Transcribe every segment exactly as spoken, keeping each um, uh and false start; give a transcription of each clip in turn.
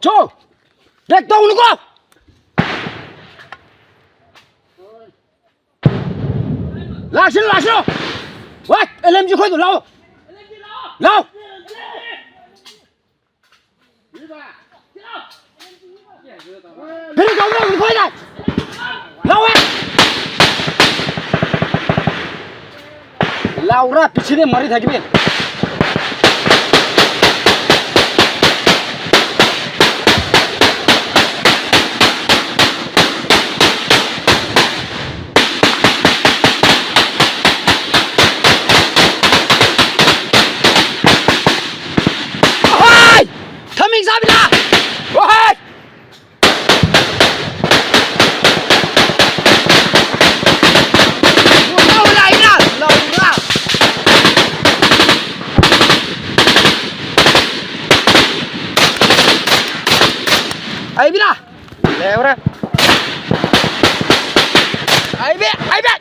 ꯆꯣ! ꯕ꯭ꯔꯦꯛ ꯇꯧꯅꯨꯀꯣ! ꯂꯥꯛꯁꯤꯅꯨ, ꯂꯥꯛꯁꯤꯅꯨ! ꯋꯥꯏ! L M G ꯈꯣꯏꯗꯣ ꯂꯥꯛꯑꯣ! ꯂꯥꯛꯑꯣ! ꯀꯔꯤ ꯇꯧꯕ꯭ꯔꯣ ꯅꯈꯣꯏꯅ? ꯂꯥꯎꯋꯦ! ꯂꯥꯎꯔꯥ ꯄꯤꯁꯤꯅꯦ ꯃꯔꯤ ꯊꯥꯒꯤꯕꯤ꯫ ꯊꯃꯤꯡ ꯆꯥꯕꯤꯗ! ꯋꯥꯍꯩ! ꯂꯧ ꯂꯥꯛꯏꯅ! ꯂꯧꯔꯥ! ꯑꯩꯕꯤꯅ! ꯂꯦꯕ꯭ꯔꯥ? ꯑꯩꯕꯤ! ꯑꯩꯕꯤ!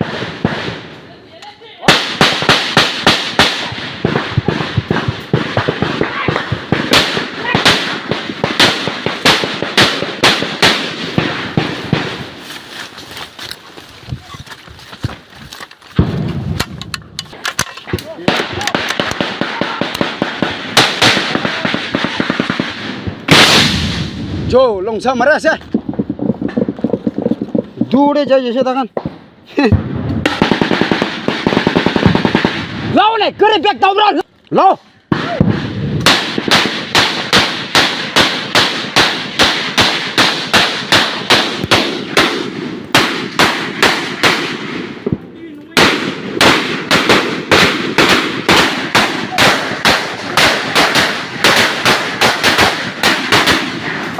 जो लोंसा मरा से। दूरे जाइए से दगन। लाओ ने, करे बैक दाउरा। लाओ।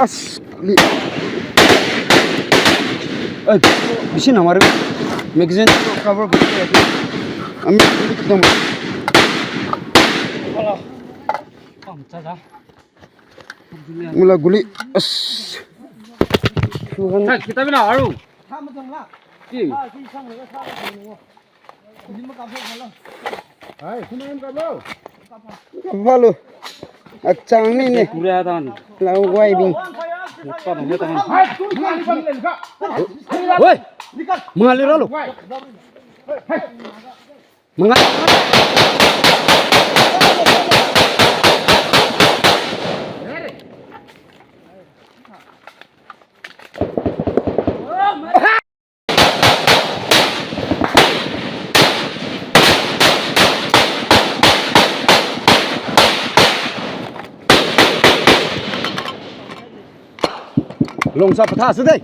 ꯑꯁ, ꯂꯤ-, ꯑꯩ, ꯃꯁꯤꯅ ꯃꯔꯨ magazine cover ꯕꯨꯛ ꯇꯧꯔꯗꯤ꯫ ꯑꯃꯤ ꯈꯤꯇꯪ꯫ ꯃꯨꯂꯥ ꯒꯨꯂꯤ꯫ ꯑꯁ꯫ ꯁꯥꯏ, ꯈꯤꯇꯪ ꯂꯥꯛꯑꯣ꯫ ꯁꯤ꯫ ꯍꯥꯏ, ꯁꯨꯃꯥꯏꯅ ꯀꯥꯞꯂꯣ꯫ ꯀꯥꯞꯍꯜꯂꯨ꯫ Achang ni ni. Pura dan. Lau guai bing. Lupa dong ya tangan. Woi. Mengalir lo. Mengalir. Long sa patha su dei.